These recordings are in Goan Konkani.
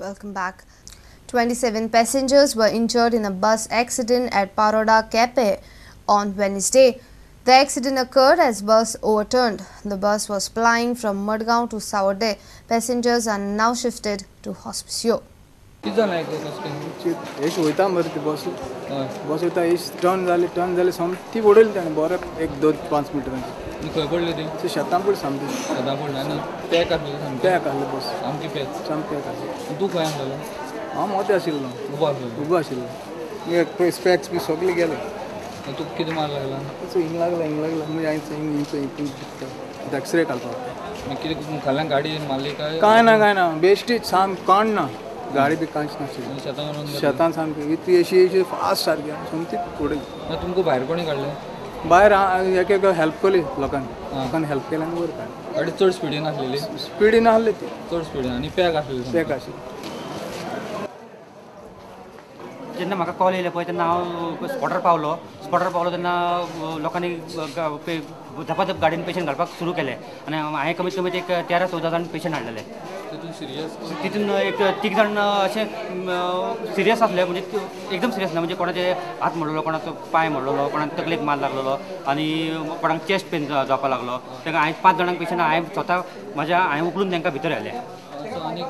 Welcome back. 27 passengers were injured in a bus accident at Paroda Kepe on Wednesday. The accident occurred as bus overturned. The bus was plying from Madgaon to Sawarde. Passengers are now shifted to hospicio. किती जाण अशें वयता मरे ती बस बस वयता अशी टर्न जाली टर्न जाली सामकी उडयली ताणें बरें 1 2 5 मिटरांची. खंय पडली ती? शेतां पडली सामकी. शेतां पडली आनी पॅक आसली सामकी? पॅक आसली बस सामकी पॅक. सामकी पॅक आसली. तूं खंय आसलेलो? हांव मोदें आशिल्लो, उबो आसलेलो. उबो आशिल्लो. स्पॅक्स बी सगळे गेले. तुका कितें मार लागला? हिंग लागला, हिंग लागला म्हणजे हांवें हिंग हिंग एक्सरे काडपाक. कितें मुखाल्ल्यान गाडी मारली काय? कांय ना, कांय ना, बेश्टी साम कोण ना, गाडी बी कांयच नाशिल्ली. शेतान सामकी ती अशी अशी फास्ट सारकी सोमती उडयली. तुमकां भायर कोणी काडलें? भायर एक एक हेल्प केली लोकांनी, लोकांनी हेल्प केली आनी वयर काडली. गाडी चड स्पिडीन आसलेली? स्पिडीन आसली ती, चड स्पिडीन आनी पॅक आसलेली. पॅक आशिल्ली. जेन्ना म्हाका कॉल येयले पळय तेन्ना हांव स्पॉटार पावलो. स्पॉटार पावलो तेन्ना लोकांनी धपाधप गाडयेन पेशंट घालपाक सुरू केलें आनी हांवें कमीत कमी एक 13 14 जाण पेशंट हाडलेले. तितून सिरियस? तितून एक 3 जाण अशें सिरियस आसले, म्हणजे एकदम सिरियस ना, म्हणजे कोणाचे हात मोडलेलो, कोणाचो पांय मोडलेलो, कोणाक तकलेक मार लागलेलो आनी कोणाक चेस्ट पेन जावपाक लागलो. तांकां हांवें 5 जाणांक पेशंट हांवें स्वता म्हाज्या हांवें उखलून तांकां भितर हाडले. आनीक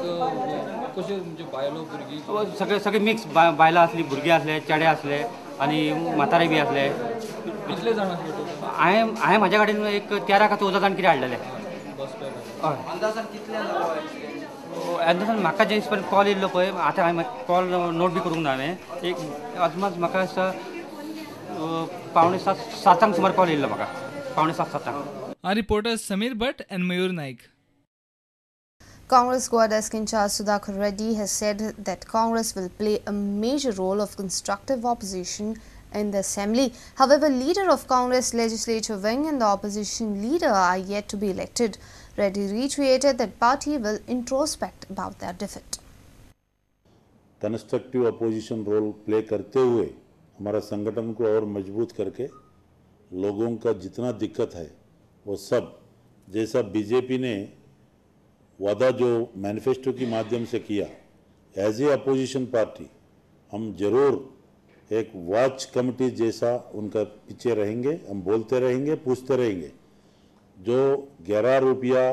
कशें म्हणजे बायलो भुरगीं सगळे सगळे मिक्स, बायलां आसली, भुरगीं आसले, चेडे आसले आनी म्हातारे बी आसले. कितले जाण आसले? हांवें हांवें म्हाज्या गाडयेन एक 13 का 14 जाण कितें हाडलेले. हय, अंदाजान म्हाका जे पर्यंत कॉल येयल्लो पळय, आतां हांवें कॉल नोट बी करूंक ना हांवें, एक अदमास म्हाका दिसता 6:45 7 सुमार कॉल येयल्लो म्हाका, 6:45 7. Our reporters Sameer Bhatt and Mayur Naik. Congress Goa Desk in charge Sudhakar Reddy has said that Congress will play a major role of constructive opposition in the assembly. However, leader of Congress legislature wing and the opposition leader are yet to be elected. Reddy reiterated that party will introspect about their defeat. Constructive opposition role play करते हुए हमारा संगठन को और मजबूत करके लोगों का जितना दिक्कत है वो सब, जैसा बीजेपी ने वादा जो मैनिफेस्टो के माध्यम से किया, एज ए अपोजिशन पार्टी हम जरूर एक वॉच कमिटी जैसा उनका पीछे रहेंगे, हम बोलते रहेंगे, पूछते रहेंगे। जो 11 रुपया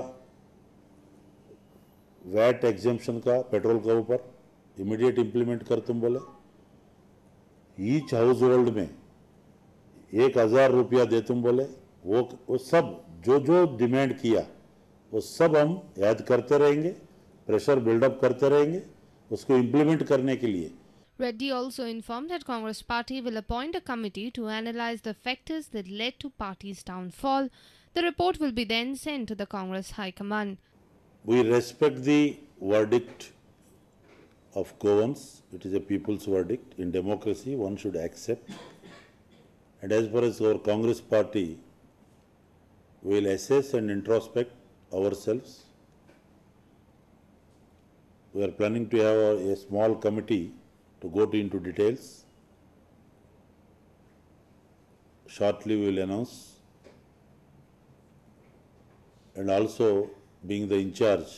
वैट एग्जेम्पशन का पेट्रोल के ऊपर इमीडिएट इम्प्लीमेंट कर तुम बोले, ईच हाउस होल्ड में 1000 रुपया दे तुम बोले, वो सब जो जो डिमांड किया वो सब हम याद करते रहेंगे, प्रेशर बिल्डअप करते रहेंगे उसको इम्प्लीमेंट करने के लिए। Reddy also informed that Congress party will appoint a committee to analyze the factors that led to party's downfall. The report will be then sent to the Congress High Command. We respect the verdict of Goans. It is a people's verdict. In democracy, one should accept. And as far as our Congress party, we will assess and introspect ourselves. We are planning to have a small committee to go into details. Shortly we will announce. And also, being the in charge,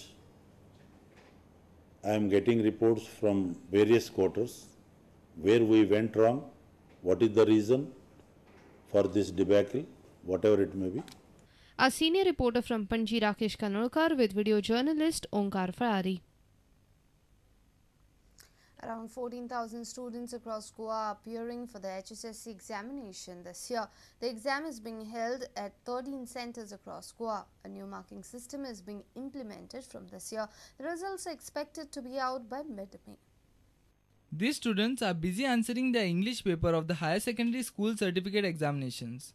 I am getting reports from various quarters where we went wrong, what is the reason for this debacle, whatever it may be. Our senior reporter from Panji, Rakesh Kanolkar, with video journalist Onkar Ferrari. Around 14,000 students across Goa are appearing for the HSSC examination this year. The exam is being held at 13 centers across Goa. A new marking system is being implemented from this year. The results are expected to be out by mid-May. These students are busy answering their English paper of the higher secondary school certificate examinations.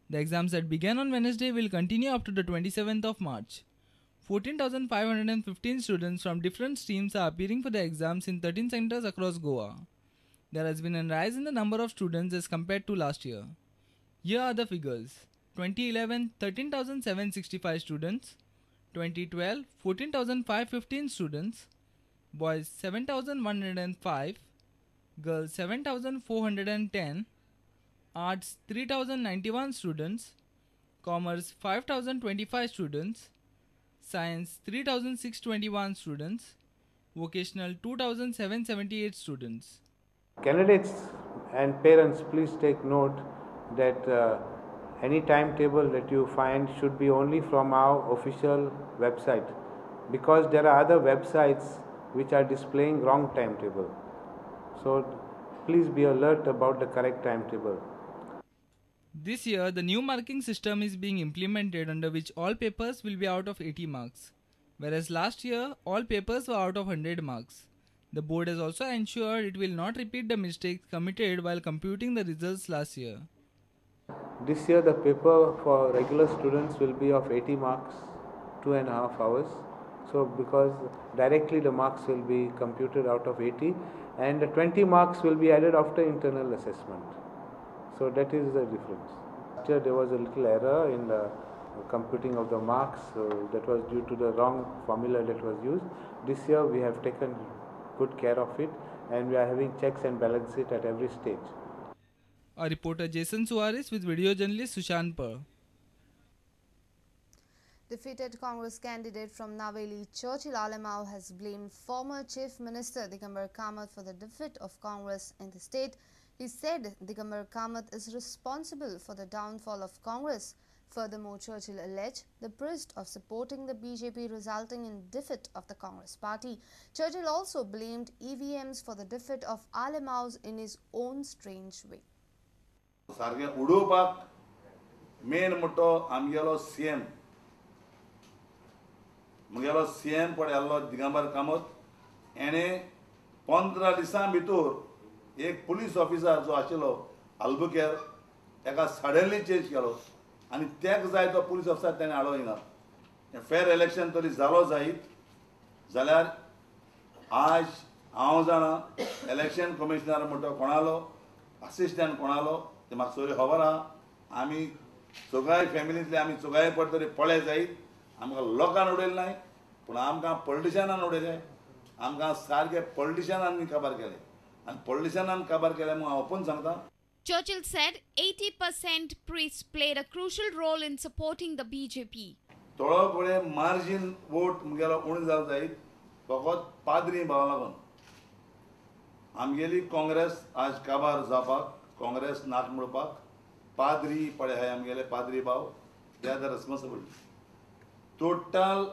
The exams that began on Wednesday will continue up to the 27th of March. 14,515 students from different streams are appearing for the exams in 13 centers across Goa. There has been a rise in the number of students as compared to last year. Here are the figures. 2011, 13,765 students. 2012, 14,515 students. Boys 7,105, girls 7,410, Arts 3,091 students, Commerce 5,025 students, Science 3,621 students, vocational 2,778 students. Candidates and parents, please take note that any timetable that you find should be only from our official website, because there are other websites which are displaying wrong timetable. So please be alert about the correct timetable. This year, the new marking system is being implemented, under which all papers will be out of 80 marks, whereas last year, all papers were out of 100 marks. The board has also ensured it will not repeat the mistakes committed while computing the results last year. This year, the paper for regular students will be of 80 marks, 2.5 hours. So because directly the marks will be computed out of 80, and the 20 marks will be added after internal assessment. So that is the difference. Last year there was a little error in the computing of the marks, so that was due to the wrong formula that was used. This year we have taken good care of it, and we are having checks and balances at every stage. Our reporter Jason Suarez with video journalist Sushant Par. Defeated Congress candidate from Naveli, Churchill Alemao, has blamed former Chief Minister Digambar Kamath for the defeat of Congress in the state. He said Digambar Kamath is responsible for the downfall of Congress. Furthermore, Churchill alleged the priest of supporting the BJP, resulting in defeat of the Congress party. Churchill also blamed EVMs for the defeat of Alemao's in his own strange way. सारकें उडोवपाक मेन म्हणटो आमगेलो सीएम, म्हगेलो सीएम पळय आसलो दिगंबर कामत, हेणें 15 दिसां भितर एक पुलीस ऑफिसर जो आशिल्लो आल्बुकेर ताका सडनली चेंज केलो आनी तेक जाय तो पुलीस ऑफिसर तेणें हाडलो हिंगा. फेर इलेक्शन तरी जालो जायत जाल्यार आज हांव जाणा इलेक्शन कमिशनर म्हणटो कोणालो, असिस्टंट कोणालो ते म्हाका सगळी खबर आहा. आमी सगळ्या फॅमिलींतले आमी सगळ्या पट तरी पळय जायत आमकां लोकान उडयलें नाय, पूण आमकां पॉलिटिशनान उडयलें, आमकां सारके पॉलिटिशनान काबार केलें आनी पॉलिटिशनान काबार केलें म्हूण हांव ओपन सांगता. Churchill said 80% priests played a crucial role in supporting the BJP. थोडो पळय मार्जीन वोट म्हगेलो उणें जालो जायत फकत पाद्री भावा लागून. आमगेली काँग्रेस आज काबार जावपाक, काँग्रेस नाक म्हणपाक पाद्री पळय आहाय आमगेले पाद्री भाव, they are the responsibility. Total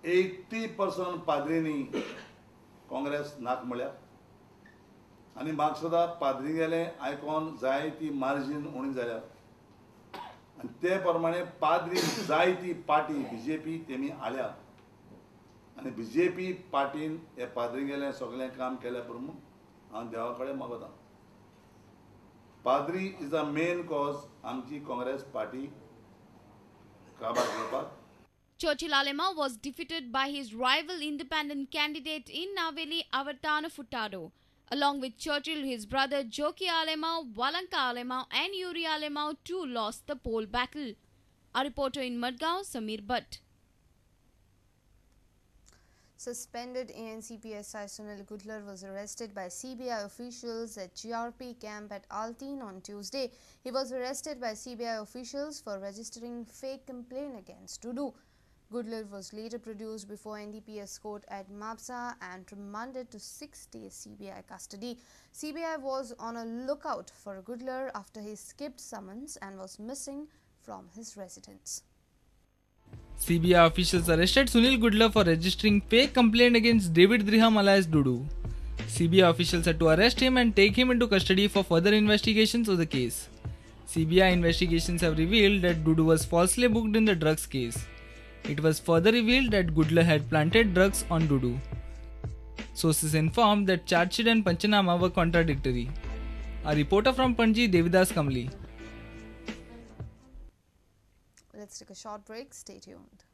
80% पाद्रींनी काँग्रेस नाक म्हळ्या आनी म्हाका सुद्दां पाद्रीगेलें आयकोन जाय ती मार्जीन उणी जाल्या आनी ते प्रमाणे पाद्री जाय ती पार्टी बीजेपी तेमी हाडल्या आनी बीजेपी पार्टीन हे पाद्रीगेलें सगळें काम केलें पुरो हांव देवा कडेन मागता. पाद्री is a main cause आमची काँग्रेस पार्टी काबार करपाक. Churchill Alemao was defeated by his rival independent candidate in Naveli, Avertano Furtado. Along with Churchill, his brother Joki Alemao, Valanka Alemao and Yuri Alemao too lost the poll battle. Our reporter in Madgaon, Samir Bhatt. Suspended ANC PSI Sunil Gudlar was arrested by CBI officials at GRP camp at Altin on Tuesday. He was arrested by CBI officials for registering fake complaint against Dudu. Gudlar was later produced before NDPS court at Mapsa and remanded to 6 days CBI custody. CBI was on a lookout for Gudlar after he skipped summons and was missing from his residence. CBI officials arrested Sunil Gudlar for registering fake complaint against David Driham alias Dudu. CBI officials had to arrest him and take him into custody for further investigations of the case. CBI investigations have revealed that Dudu was falsely booked in the drugs case. It was further revealed that Gudlar had planted drugs on Dudu. Sources informed that charge sheet and Panchanama were contradictory. A reporter from Panji, Devidas Kamli. Let's take a short break. Stay tuned.